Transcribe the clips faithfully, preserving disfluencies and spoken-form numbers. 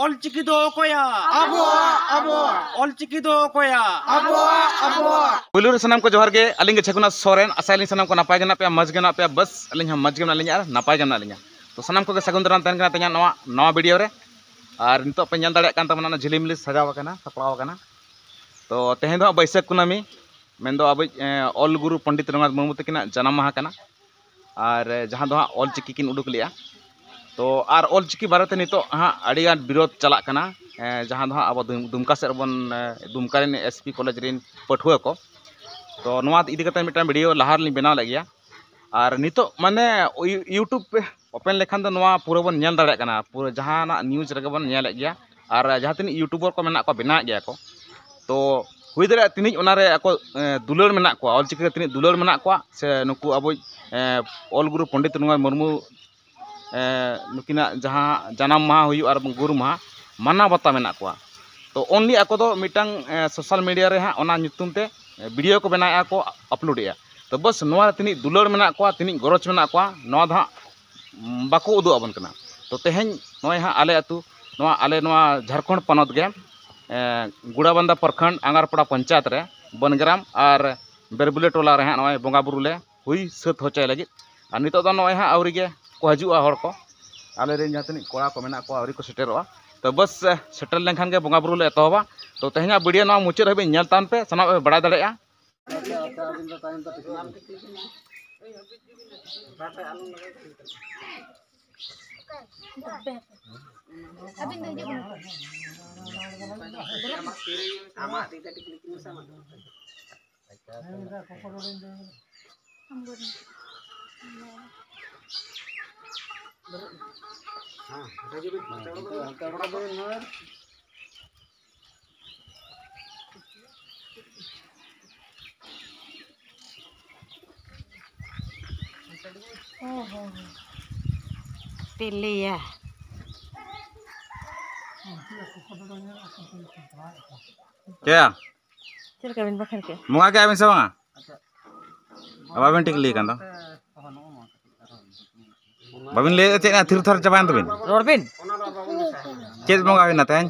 ᱚᱞᱪᱤᱠᱤ ᱫᱚ ᱚᱠᱚᱭᱟᱜ? ᱟᱵᱚᱣᱟᱜ, ᱟᱵᱚᱣᱟᱜ᱾ ᱚᱞᱪᱤᱠᱤ ᱫᱚ ᱚᱠᱚᱭᱟᱜ? ᱟᱵᱚᱣᱟᱜ, ᱟᱵᱚᱣᱟᱜ᱾ ᱯᱩᱭᱞᱩ ᱨᱮ ᱥᱟᱱᱟᱢ ᱠᱚ ᱡᱚᱦᱟᱨ ᱜᱮ᱾ ᱟᱹᱞᱤᱧ ᱜᱮ ᱪᱷᱟᱹᱜᱩᱱᱟ ᱥᱚᱨᱮᱱ᱾ ᱟᱥᱟᱭᱟᱞᱤᱧ ᱥᱟᱱᱟᱢ ᱠᱚ ᱱᱟᱯᱟᱭ ᱜᱮ ᱢᱮᱱᱟᱜ ᱯᱮᱭᱟ, ᱢᱚᱡᱽ ᱜᱮ ᱢᱮᱱᱟᱜ ᱯᱮᱭᱟ᱾ ᱵᱟᱥ, ᱟᱹᱞᱤᱧ ᱦᱚᱸ ᱢᱚᱡᱽ ᱜᱮ ᱢᱮᱱᱟᱜ ᱞᱤᱧᱟ ᱟᱨ ᱱᱟᱯᱟᱭ ᱜᱮ ᱢᱮᱱᱟᱜ ᱞᱤᱧᱟ᱾ ᱛᱚ, ᱥᱟᱱᱟᱢ ᱠᱚᱜᱮ ᱥᱟᱹᱜᱩᱱ ᱫᱟᱨᱟᱢ ᱛᱟᱦᱮᱱ ᱠᱟᱱᱟ ᱛᱮᱦᱮᱧᱟᱜ ᱱᱚᱣᱟ ᱱᱟᱣᱟ ᱵᱷᱤᱰᱤᱭᱳ ᱨᱮ᱾ ᱟᱨ ᱱᱤᱛᱚᱜ ᱯᱮ ᱧᱮᱞ ᱫᱟᱲᱮᱭᱟᱜ ᱠᱟᱱ ᱛᱟᱵᱚᱱᱟ, ᱚᱱᱟ ᱡᱷᱤᱞᱤᱢᱤᱞᱤ ᱥᱟᱡᱟᱣ ᱟᱠᱟᱱᱟ, ᱥᱟᱯᱲᱟᱣ ᱟᱠᱟᱱᱟ᱾ ᱛᱚ, ᱛᱮᱦᱮᱧ ᱫᱚ ᱦᱟᱸᱜ ᱵᱟᱹᱭᱥᱟᱹᱠᱷ ᱠᱩᱱᱟᱹᱢᱤ, ᱢᱮᱱᱫᱚ ᱟᱵᱚᱭᱤᱡ, ᱮᱸ, ᱚᱞ ᱜᱩᱨᱩ ᱯᱚᱱᱰᱤᱛ ᱨᱚᱜᱷᱩᱱᱟᱛᱷ ᱢᱩᱨᱢᱩ ᱛᱟᱹᱠᱤᱱᱟᱜ ᱡᱟᱱᱟᱢ ᱢᱟᱦᱟ ᱠᱟᱱᱟ᱾ ᱟᱨ, ᱮᱸ, ᱡᱟᱦᱟᱸ ᱫᱚ ᱦᱟᱸᱜ ᱚᱞ ᱪᱤᱠᱤ ᱠᱤᱱ ᱩᱰᱩᱠ ᱞᱮᱜᱼᱟ᱾ ᱛᱚ, ᱟᱨ ᱚᱞ ᱪᱤᱠᱤ ᱵᱟᱨᱮᱛᱮ ᱱᱤᱛᱚᱜ ᱦᱟᱸᱜ ᱟᱹᱰᱤ ᱜᱟᱱ ᱵᱤᱨᱳᱫᱷ ᱪᱟᱞᱟᱜ ᱠᱟᱱᱟ, ᱮᱸ, ᱡᱟᱦᱟᱸ ᱫᱚ ᱦᱟᱸᱜ ᱟᱵᱚ ᱫᱩᱢ-, ᱫᱩᱢᱠᱟ ᱥᱮᱫ ᱨᱮᱵᱚᱱ, ᱮᱸ, ᱫᱩᱢᱠᱟ ᱨᱮᱱ ᱮᱥ ᱯᱤ ᱠᱚᱞᱮᱡᱽ ᱨᱮᱱ ᱯᱟᱹᱴᱷᱩᱣᱟᱹ ᱠᱚ᱾ ᱛᱚ, ᱱᱚᱣᱟ ᱤᱫᱤ ᱠᱟᱛᱮ ᱢᱤᱫᱴᱟᱝ ᱵᱷᱤᱰᱤᱭᱳ ᱞᱟᱦᱟ ᱨᱮᱞᱤᱧ ᱵᱮᱱᱟᱣ ᱞᱮᱫ ᱜᱮᱭᱟ᱾ ᱟᱨ ᱱᱤᱛᱚᱜ ᱢᱟᱱᱮ ᱤᱭᱩ-, ᱤᱭᱩᱴᱩᱵᱽ ᱯᱮ ᱳᱯᱮᱱ ᱞᱮᱠᱷᱟᱱ ᱫᱚ ᱱᱚᱣᱟ ᱯᱩᱨᱟᱹ ᱵᱚᱱ ᱧᱮᱞ ᱫᱟᱲᱮᱭᱟᱜ ᱠᱟᱱᱟ, ᱯᱩᱨᱟᱹ ᱡᱟᱦᱟᱱᱟᱜ ᱱᱤᱭᱩᱡᱽ ᱨᱮᱜᱮ ᱵᱚᱱ ᱧᱮᱞᱮᱫ ᱜᱮᱭᱟ᱾ ᱟᱨ ᱡᱟᱦᱟᱸ ᱛᱤᱱᱟᱹᱜ ᱤᱭᱩᱴᱩᱵᱟᱨ ᱠᱚ ᱢᱮᱱᱟᱜ ᱠᱚᱣᱟ, ᱵᱮᱱᱟᱣᱮᱫ ᱜᱮᱭᱟ ᱠᱚ᱾ ᱛᱚ, ᱦᱩᱭ ᱫᱟᱲᱮᱭᱟᱜᱼᱟ ᱛᱤᱱᱟᱹᱜ ᱚᱱᱟᱨᱮ ᱟᱠᱚ, ᱮ, ᱫᱩᱞᱟᱹᱲ ᱢᱮᱱᱟᱜ ᱠᱚᱣᱟ, ᱚᱞᱪᱤᱠᱤ ᱨᱮ ᱛᱤᱱᱟᱹᱜ ᱫᱩᱞᱟᱹᱲ ᱢᱮᱱᱟᱜ ᱠᱚᱣᱟ, ᱥᱮ ᱱᱩᱠᱩ ᱟᱵᱚᱭᱤᱡ, ᱮ, ᱚᱞ ᱜᱩᱨᱩ ᱯᱚᱱᱰᱤᱛ ᱨᱚᱜᱷᱩᱱᱟᱛᱷ ᱢᱩᱨᱢᱩ, ᱮ, ᱱᱩᱠᱤᱱᱟᱜ ᱡᱟᱦᱟᱸ ᱡᱟᱱᱟᱢ ᱢᱟᱦᱟ ᱦᱩᱭᱩᱜᱼᱟ ᱟᱨ ᱜᱩᱨᱩ ᱢᱟᱦᱟ ᱢᱟᱱᱟᱣ ᱵᱟᱛᱟᱣ ᱢᱮᱱᱟᱜ ᱠᱚᱣᱟ᱾ ᱛᱚ, ᱚᱱᱞᱤ ᱟᱠᱚ ᱫᱚ ᱢᱤᱫᱴᱟᱝ, ᱮ, ᱥᱳᱥᱟᱞ ᱢᱤᱰᱤᱭᱟ ᱨᱮ ᱦᱟᱸᱜ ᱚᱱᱟ ᱧᱩᱛᱩᱢ ᱛᱮ, ᱮ, ᱵᱷᱤᱰᱤᱭᱳ ᱠᱚ ᱵᱮᱱᱟᱣᱮᱫᱼᱟ ᱠᱚ, ᱟᱯᱞᱳᱰᱮᱜᱼᱟ᱾ ᱛᱚ, ᱵᱟᱥ, ᱱᱚᱣᱟ ᱨᱮ ᱛᱤᱱᱟᱹᱜ ᱫᱩᱞᱟᱹᱲ ᱢᱮᱱᱟᱜ ᱠᱚᱣᱟ, ᱛᱤᱱᱟᱹᱜ ᱜᱚᱨᱚᱡᱽ ᱢᱮᱱᱟᱜ ᱠᱚᱣᱟ, ᱱᱚᱣᱟ ᱫᱚ ᱦᱟᱸᱜ ᱵᱟᱠᱚ ᱩᱫᱩᱜ ᱟᱵᱚᱱ ᱠᱟᱱᱟ᱾ ᱛᱚ, ᱛᱮᱦᱮᱧ ᱱᱚᱜᱼᱚᱭ ᱦᱟᱸᱜ ᱟᱞᱮ ᱟᱹᱛᱩ, ᱱᱚᱣᱟ ᱟᱞᱮ ᱱᱚᱣᱟ ᱡᱷᱟᱲᱠᱷᱚᱸᱰ ᱯᱚᱱᱚᱛ ᱜᱮ, ᱮ, ᱜᱩᱲᱟᱵᱟᱱᱫᱟ ᱯᱨᱚᱠᱷᱚᱸᱰ ᱟᱸᱜᱟᱨᱯᱟᱲᱟ ᱯᱚᱧᱪᱟᱭᱮᱛ ᱨᱮ ᱵᱚᱱᱜᱨᱟᱢ ᱟᱨ ᱵᱮᱨᱵᱩᱞᱮ ᱴᱚᱞᱟ ᱨᱮ ᱦᱟᱸᱜ ᱱᱚᱜᱼᱚᱭ ᱵᱚᱸᱜᱟ ᱵᱩᱨᱩ ᱞᱮ ᱦᱩᱭ ᱥᱟᱹᱛ ᱦᱚᱪᱚᱭ ᱞᱟᱹᱜᱤᱫ᱾ ᱟᱨ ᱱᱤᱛᱚᱜ ᱫᱚ ᱱᱚᱜᱼᱚᱭ ᱦᱟᱸᱜ ᱟᱹᱣᱨᱤ ᱜᱮ ᱠᱚ ᱦᱤᱡᱩᱜᱼᱟ ᱦᱚᱲ ᱠᱚ, ᱟᱞᱮᱨᱮᱱ ᱡᱟᱦᱟᱸ ᱛᱤᱱᱟᱹᱜ ᱠᱚᱲᱟ ᱠᱚ ᱢᱮᱱᱟᱜ ᱠᱚᱣᱟ ᱟᱹᱣᱨᱤ ᱠᱚ ᱥᱮᱴᱮᱨᱚᱜᱼᱟ᱾ ᱛᱚ ᱵᱟᱥ, ᱥᱮᱴᱮᱨ ᱞᱮᱱᱠᱷᱟᱱ ᱜᱮ ᱵᱚᱸᱜᱟ ᱵᱩᱨᱩ ᱞᱮ ᱮᱛᱚᱦᱚᱵᱟ᱾ ᱛᱚ ᱛᱮᱦᱮᱧᱟᱜ ᱵᱷᱤᱰᱤᱭᱳ ᱱᱚᱣᱟ ᱢᱩᱪᱟᱹᱫ ᱦᱟᱹᱵᱤᱡ ᱧᱮᱞ ᱛᱟᱵᱚᱱ ᱯᱮ, ᱥᱟᱱᱟᱢ ᱯᱮ ᱵᱟᱲᱟᱭ ᱫᱟᱲᱮᱭᱟᱜᱼᱟ᱾ ᱛᱮᱞᱮᱭᱟ᱾ ᱪᱮᱫ? ᱪᱮᱫ ᱞᱮᱠᱟ ᱵᱤᱱ ᱵᱟᱠᱷᱮᱲ ᱠᱮᱜᱼᱟ? ᱵᱚᱸᱜᱟ ᱠᱮᱜᱼᱟ ᱵᱤᱱ ᱥᱮ ᱵᱟᱝᱟ? ᱵᱟᱵᱤᱱ ᱴᱷᱤᱠ ᱞᱟᱹᱭ ᱠᱟᱱ ᱫᱚ᱾ ᱵᱟᱵᱤᱱ ᱞᱟᱹᱭᱮᱫ ᱪᱮᱫ? ᱛᱷᱤᱨ ᱛᱷᱟᱨ ᱪᱟᱵᱟᱭᱮᱱ ᱛᱟᱵᱤᱱ᱾ ᱨᱚᱲ ᱵᱤᱱ᱾ ᱪᱮᱫ ᱵᱚᱸᱜᱟ ᱦᱩᱭᱱᱟ ᱛᱮᱦᱮᱧ?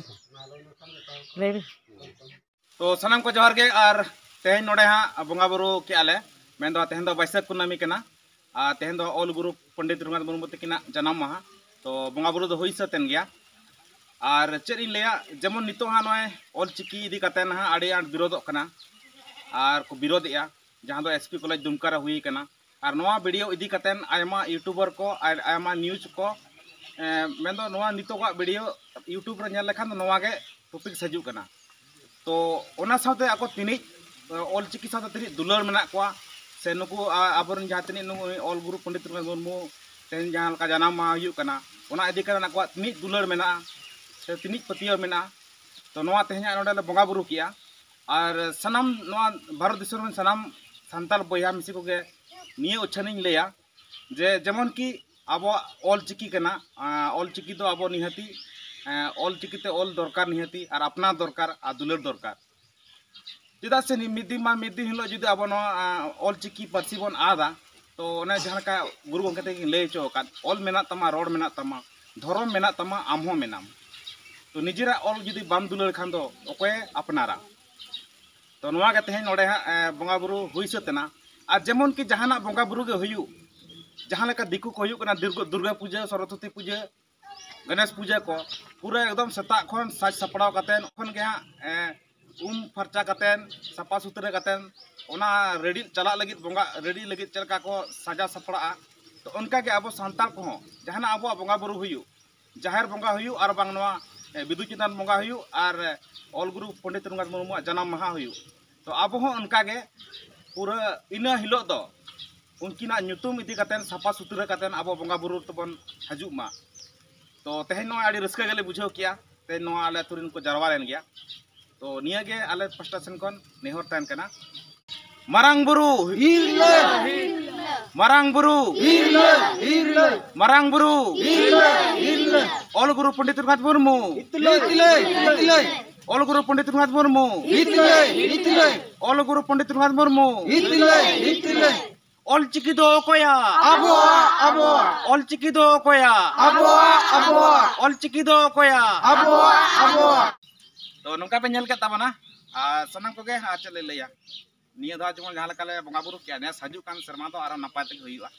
ᱞᱟᱹᱭ ᱢᱮ᱾ ᱛᱚ ᱥᱟᱱᱟᱢ ᱠᱚ ᱡᱚᱦᱟᱨ ᱜᱮ᱾ ᱟᱨ ᱛᱮᱦᱮᱧ ᱱᱚᱰᱮ ᱦᱟᱸᱜ ᱵᱚᱸᱜᱟ ᱵᱩᱨᱩ ᱠᱮᱜᱼᱟ ᱞᱮ, ᱢᱮᱱᱫᱚ ᱛᱮᱦᱮᱧ ᱫᱚ ᱵᱟᱹᱭᱥᱟᱹᱠᱷ ᱠᱩᱱᱟᱹᱢᱤ ᱠᱟᱱᱟ᱾ ᱟᱨ ᱛᱮᱦᱮᱧ ᱫᱚ ᱚᱞ ᱜᱩᱨᱩ ᱯᱚᱱᱰᱤᱛ ᱨᱚᱜᱷᱩᱱᱟᱛᱷ ᱢᱩᱨᱢᱩ ᱛᱟᱹᱠᱤᱱᱟᱜ ᱡᱟᱱᱟᱢ ᱢᱟᱦᱟ᱾ ᱛᱚ ᱵᱚᱸᱜᱟ ᱵᱩᱨᱩ ᱫᱚ ᱦᱩᱭ ᱥᱟᱹᱛ ᱮᱱ ᱜᱮᱭᱟ᱾ ᱟᱨ ᱪᱮᱫ ᱤᱧ ᱞᱟᱹᱭᱟ, ᱡᱮᱢᱚᱱ ᱱᱤᱛᱚᱜ ᱦᱟᱸᱜ ᱱᱚᱜᱼᱚᱭ ᱚᱞ ᱪᱤᱠᱤ ᱤᱫᱤ ᱠᱟᱛᱮ ᱱᱟᱦᱟᱜ ᱟᱹᱰᱤ ᱟᱸᱴ ᱵᱤᱨᱳᱫᱚᱜ ᱠᱟᱱᱟ ᱟᱨ ᱠᱚ ᱵᱤᱨᱳᱫᱮᱜᱼᱟ, ᱡᱟᱦᱟᱸ ᱫᱚ ᱮᱥ ᱯᱤ ᱠᱚᱞᱮᱡᱽ ᱫᱩᱢᱠᱟ ᱨᱮ ᱦᱩᱭ ᱠᱟᱱᱟ᱾ ᱟᱨ ᱱᱚᱣᱟ ᱵᱷᱤᱰᱤᱭᱳ ᱤᱫᱤ ᱠᱟᱛᱮ ᱟᱭᱢᱟ ᱤᱭᱩᱴᱩᱵᱟᱨ ᱠᱚ ᱟᱨ ᱟᱭᱢᱟ ᱱᱤᱭᱩᱡᱽ ᱠᱚ, ᱮᱸ, ᱢᱮᱱᱫᱚ ᱱᱚᱣᱟ ᱱᱤᱛᱚᱜᱟᱜ ᱵᱷᱤᱰᱤᱭᱳ ᱤᱭᱩᱴᱩᱵᱽ ᱨᱮ ᱧᱮᱞ ᱞᱮᱠᱷᱟᱱ ᱫᱚ ᱱᱚᱣᱟ ᱜᱮ ᱴᱚᱯᱤᱠ ᱦᱤᱡᱩᱜ ᱠᱟᱱᱟ᱾ ᱛᱚ ᱚᱱᱟ ᱥᱟᱶᱛᱮ ᱟᱠᱚ ᱛᱤᱱᱤᱡ, ᱮᱸ, ᱚᱞ ᱪᱤᱠᱤ ᱥᱟᱶᱛᱮ ᱛᱤᱱᱤᱡ ᱫᱩᱞᱟᱹᱲ ᱢᱮᱱᱟᱜ ᱠᱚᱣᱟ, ᱥᱮ ᱱᱩᱠᱩ, ᱟ-, ᱟᱵᱚᱨᱮᱱ ᱡᱟᱦᱟᱸ ᱛᱤᱱᱟᱹᱜ ᱱᱩᱠᱩ ᱚᱞ ᱜᱩᱨᱩ ᱯᱚᱱᱰᱤᱛ ᱨᱚᱜᱷᱩᱱᱟᱛᱷ ᱢᱩᱨᱢᱩ ᱛᱮᱦᱮᱧ ᱡᱟᱦᱟᱸ ᱞᱮᱠᱟ ᱡᱟᱱᱟᱢ ᱢᱟᱦᱟ ᱦᱩᱭᱩᱜ ᱠᱟᱱᱟ, ᱚᱱᱟ ᱤᱫᱤ ᱠᱟᱛᱮ ᱟᱠᱚᱣᱟᱜ ᱛᱤᱱᱤᱡ ᱫᱩᱞᱟᱹᱲ ᱢᱮᱱᱟᱜᱼᱟ ᱥᱮ ᱛᱤᱱᱤᱡ ᱯᱟᱹᱛᱭᱟᱹᱣ ᱢᱮᱱᱟᱜᱼᱟ᱾ ᱛᱚ ᱱᱚᱣᱟ ᱛᱮᱦᱮᱧᱟᱜ ᱱᱚᱰᱮ ᱞᱮ ᱵᱚᱸᱜᱟ ᱵᱩᱨᱩ ᱠᱮᱜᱼᱟ᱾ ᱟᱨ ᱥᱟᱱᱟᱢ ᱱᱚᱣᱟ ᱵᱷᱟᱨᱚᱛ ᱫᱤᱥᱚᱢ ᱨᱮᱱ ᱥᱟᱱᱟᱢ ᱥᱟᱱᱛᱟᱲ ᱵᱚᱭᱦᱟ ᱢᱤᱥᱤ ᱠᱚᱜᱮ ᱱᱤᱭᱟᱹ ᱩᱪᱷᱟᱹᱱᱤᱧ ᱞᱟᱹᱭᱟ ᱡᱮ ᱡᱮᱢᱚᱱ ᱠᱤ ᱟᱵᱚᱣᱟᱜ ᱚᱞ ᱪᱤᱠᱤ ᱠᱟᱱᱟ, ᱟᱸ, ᱚᱞ ᱪᱤᱠᱤ ᱫᱚ ᱟᱵᱚ ᱱᱤᱦᱟᱹᱛᱤ, ᱮᱸ, ᱚᱞ ᱪᱤᱠᱤ ᱛᱮ ᱚᱞ ᱫᱚᱨᱠᱟᱨ ᱱᱤᱦᱟᱹᱛᱤ, ᱟᱨ ᱟᱯᱱᱟᱨ ᱫᱚᱨᱠᱟᱨ ᱟᱨ ᱫᱩᱞᱟᱹᱲ ᱫᱚᱨᱠᱟᱨ᱾ ᱪᱮᱫᱟᱜ ᱥᱮ ᱢᱤᱫ ᱫᱤᱱ ᱢᱟ ᱢᱤᱫ ᱫᱤᱱ ᱦᱤᱞᱳᱜ ᱡᱩᱫᱤ ᱟᱵᱚ ᱱᱚᱣᱟ, ᱟᱸ, ᱚᱞ ᱪᱤᱠᱤ ᱯᱟᱹᱨᱥᱤ ᱵᱚᱱ ᱟᱫᱟ, ᱛᱚ ᱚᱱᱮ ᱡᱟᱦᱟᱸ ᱞᱮᱠᱟ ᱜᱩᱨᱩ ᱜᱚᱢᱠᱮ ᱛᱟᱹᱠᱤᱱ ᱞᱟᱹᱭ ᱦᱚᱪᱚ ᱟᱠᱟᱫ, ᱚᱞ ᱢᱮᱱᱟᱜ ᱛᱟᱢᱟ, ᱨᱚᱲ ᱢᱮᱱᱟᱜ ᱛᱟᱢᱟ, ᱫᱷᱚᱨᱚᱢ ᱢᱮᱱᱟᱜ ᱛᱟᱢᱟ, ᱟᱢ ᱦᱚᱸ ᱢᱮᱱᱟᱢ᱾ ᱛᱚ ᱱᱤᱡᱮᱨᱟᱜ ᱚᱞ ᱡᱩᱫᱤ ᱵᱟᱢ ᱫᱩᱞᱟᱹᱲ ᱠᱷᱟᱱ ᱫᱚ ᱚᱠᱚᱭᱮ ᱟᱯᱱᱟᱨᱟ? ᱛᱚ ᱱᱚᱣᱟ ᱜᱮ ᱛᱮᱦᱮᱧ ᱱᱚᱰᱮ ᱦᱟᱸᱜ, ᱮ, ᱵᱚᱸᱜᱟ ᱵᱩᱨᱩ ᱦᱩᱭ ᱥᱟᱹᱛ ᱮᱱᱟ᱾ ᱟᱨ ᱡᱮᱢᱚᱱ ᱠᱤ ᱡᱟᱦᱟᱱᱟᱜ ᱵᱚᱸᱜᱟ ᱵᱩᱨᱩ ᱜᱮ ᱦᱩᱭᱩᱜ, ᱡᱟᱦᱟᱸ ᱞᱮᱠᱟ ᱫᱤᱠᱩ ᱠᱚ ᱦᱩᱭᱩᱜ ᱠᱟᱱᱟ ᱫᱩᱨᱜᱟᱹ, ᱫᱩᱨᱜᱟᱹ ᱯᱩᱡᱟᱹ, ᱥᱚᱨᱚᱥᱚᱛᱤ ᱯᱩᱡᱟᱹ, ᱜᱚᱱᱮᱥ ᱯᱩᱡᱟᱹ ᱠᱚ, ᱯᱩᱨᱟᱹ ᱮᱠᱫᱚᱢ ᱥᱮᱛᱟᱜ ᱠᱷᱚᱱ ᱥᱟᱡᱽ ᱥᱟᱯᱲᱟᱣ ᱠᱟᱛᱮᱫ ᱠᱷᱚᱱ ᱜᱮ ᱦᱟᱸᱜ, ᱮ, ᱩᱢ ᱯᱷᱟᱨᱪᱟ ᱠᱟᱛᱮᱫ, ᱥᱟᱯᱷᱟ ᱥᱩᱛᱨᱟᱹ ᱠᱟᱛᱮᱫ, ᱚᱱᱟ ᱨᱮᱰᱤ ᱪᱟᱞᱟᱜ ᱞᱟᱹᱜᱤᱫ, ᱵᱚᱸᱜᱟ ᱨᱮᱰᱤ ᱞᱟᱹᱜᱤᱫ ᱪᱮᱫ ᱞᱮᱠᱟ ᱠᱚ ᱥᱟᱡᱟᱣ ᱥᱟᱯᱲᱟᱜᱼᱟ, ᱛᱚ ᱚᱱᱠᱟ ᱜᱮ ᱟᱵᱚ ᱥᱟᱱᱛᱟᱲ ᱠᱚᱦᱚᱸ ᱡᱟᱦᱟᱱᱟᱜ ᱟᱵᱚᱣᱟᱜ ᱵᱚᱸᱜᱟ ᱵᱩᱨᱩ ᱦᱩᱭᱩᱜ, ᱡᱟᱦᱮᱨ ᱵᱚᱸᱜᱟ ᱦᱩᱭᱩᱜ, ᱟᱨ ᱵᱟᱝ ᱱᱚᱣᱟ, ᱮ, ᱵᱤᱫᱩ ᱪᱟᱸᱫᱟᱱ ᱵᱚᱸᱜᱟ ᱦᱩᱭᱩᱜ, ᱟᱨ, ᱮ, ᱚᱞ ᱜᱩᱨᱩ ᱯᱚᱱᱰᱤᱛ ᱨᱚᱜᱷᱩᱱᱟᱛᱷ ᱢᱩᱨᱢᱩᱣᱟᱜ ᱡᱟᱱᱟᱢ ᱢᱟᱦᱟ ᱦᱩᱭᱩᱜ, ᱛᱚ ᱟᱵᱚ ᱦᱚᱸ ᱚᱱᱠᱟ ᱜᱮ ᱯᱩᱨᱟᱹ ᱤᱱᱟᱹ ᱦᱤᱞᱳᱜ ᱫᱚ ᱩᱱᱠᱤᱱᱟᱜ ᱧᱩᱛᱩᱢ ᱤᱫᱤ ᱠᱟᱛᱮᱫ ᱥᱟᱯᱷᱟ ᱥᱩᱛᱨᱟᱹ ᱠᱟᱛᱮᱫ ᱟᱵᱚ ᱵᱚᱸᱜᱟ ᱵᱩᱨᱩ ᱛᱮᱵᱚᱱ ᱦᱤᱡᱩᱜ ᱢᱟ᱾ ᱛᱚ ᱛᱮᱦᱮᱧ ᱱᱚᱣᱟ ᱟᱹᱰᱤ ᱨᱟᱹᱥᱠᱟᱹ ᱜᱮᱞᱮ ᱵᱩᱡᱷᱟᱹᱣ ᱠᱮᱜᱼᱟ, ᱛᱮᱦᱮᱧ ᱱᱚᱣᱟ ᱟᱞᱮ ᱟᱹᱛᱩ ᱨᱮᱱ ᱠᱚ ᱡᱟᱨᱣᱟ ᱞᱮᱱ ᱜᱮᱭᱟ᱾ ᱛᱚ ᱱᱤᱭᱟᱹ ᱜᱮ ᱟᱞᱮ ᱯᱟᱥᱴᱟ ᱥᱮᱱ ᱠᱷᱚᱱ ᱱᱮᱦᱚᱨ ᱛᱟᱦᱮᱱ ᱠᱟᱱᱟ, ᱢᱟᱨᱟᱝ ᱵᱩᱨᱩ, ᱢᱟᱨᱟᱝ ᱵᱩᱨᱩ, ᱢᱟᱨᱟᱝ ᱵᱩᱨᱩ, ᱚᱞ ᱜᱩᱨᱩ ᱯᱚᱱᱰᱤᱛ ᱨᱚᱜᱷᱩᱱᱟᱛᱷ ᱢᱩᱨᱢᱩ, ᱚᱞ ᱜᱩᱨᱩ ᱯᱚᱱᱰᱤᱛ ᱨᱚᱜᱷᱩᱱᱟᱛᱷ ᱢᱩᱨᱢᱩ, ᱚᱞ ᱜᱩᱨᱩ ᱯᱚᱱᱰᱤᱛ ᱨᱚᱜᱷᱩᱱᱟᱛᱷ ᱢᱩᱨᱢᱩ, ᱚᱞᱪᱤᱠᱤ ᱫᱚ ᱚᱠᱚᱭᱟᱜ? ᱟᱵᱚᱣᱟᱜ, ᱟᱵᱚᱣᱟᱜ᱾ ᱚᱞᱪᱤᱠᱤ ᱫᱚ ᱚᱠᱚᱭᱟᱜ? ᱟᱵᱚᱣᱟᱜ, ᱟᱵᱚᱣᱟᱜ᱾ ᱚᱞᱪᱤᱠᱤ ᱫᱚ ᱚᱠᱚᱭᱟᱜ? ᱟᱵᱚᱣᱟᱜ, ᱟᱵᱚᱣᱟᱜ᱾ ᱛᱚ, ᱱᱚᱝᱠᱟ ᱯᱮ ᱧᱮᱞ ᱠᱮᱫ ᱛᱟᱵᱚᱱᱟ, ᱟᱨ ᱥᱟᱱᱟᱢ ᱠᱚᱜᱮ, ᱟᱨ ᱪᱮᱫ ᱞᱮ ᱞᱟᱹᱭᱟ, ᱱᱤᱭᱟᱹ ᱫᱷᱟᱣ ᱡᱮᱢᱚᱱ ᱡᱟᱦᱟᱸ ᱞᱮᱠᱟ ᱞᱮ ᱵᱚᱸᱜᱟ ᱵᱩᱨᱩ ᱠᱮᱜᱼᱟ, ᱱᱮᱥ ᱦᱤᱡᱩᱜ ᱠᱟᱱ ᱥᱮᱨᱢᱟ ᱫᱚ ᱟᱨᱚ ᱱᱟᱯᱟᱭ ᱛᱮᱜᱮ ᱦᱩᱭᱩᱜᱼᱟ᱾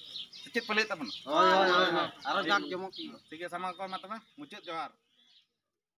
ᱥᱮ ᱪᱮᱫ ᱯᱮ ᱞᱟᱹᱭᱮᱫ ᱛᱟᱵᱚᱱᱟ? ᱦᱳᱭ, ᱦᱳᱭ, ᱦᱳᱭ, ᱦᱳᱭ᱾ ᱟᱨᱚ ᱡᱟᱠ ᱡᱚᱢᱚᱠ ᱦᱩᱭᱩᱜᱼᱟ᱾ ᱴᱷᱤᱠ ᱜᱮᱭᱟ, ᱥᱟᱱᱟᱢ ᱠᱚ ᱢᱟ ᱛᱚᱵᱮ, ᱢᱩᱪᱟᱹᱫ ᱡᱚᱦᱟᱨ᱾